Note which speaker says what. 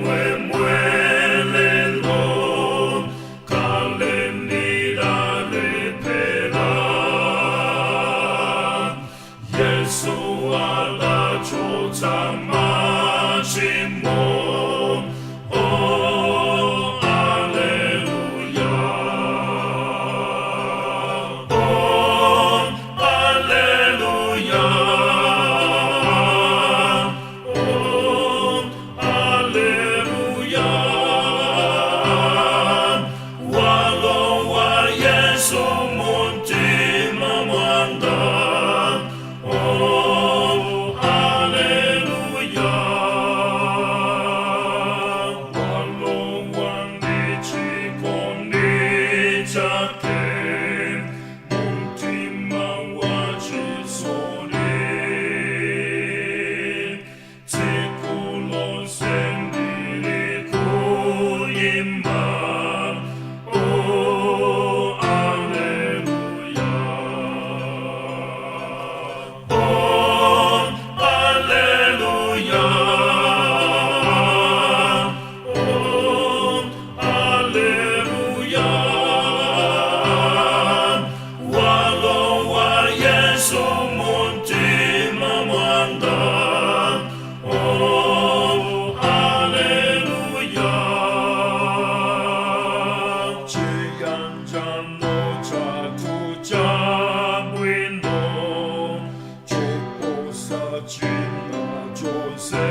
Speaker 1: Chimwemwe lelo kale ndidalephera. Yesu adachotsa machimo. Oh, Alleluia. Oh, Alleluia. Oh, Alleluia. Walowa Yesu mumtima mwanga. Oh, Alleluia. Walowa ndi chikondi chake mumtima wa chisoni. Tsiku lonse ndili kuimba. Oh, Alleluia. Oh, Alleluia. Oh, Alleluia. Walowa Yesu mumtima mwanga. Oh, Alleluia. Chiyanjano chathu chabwino, choposa china chonse.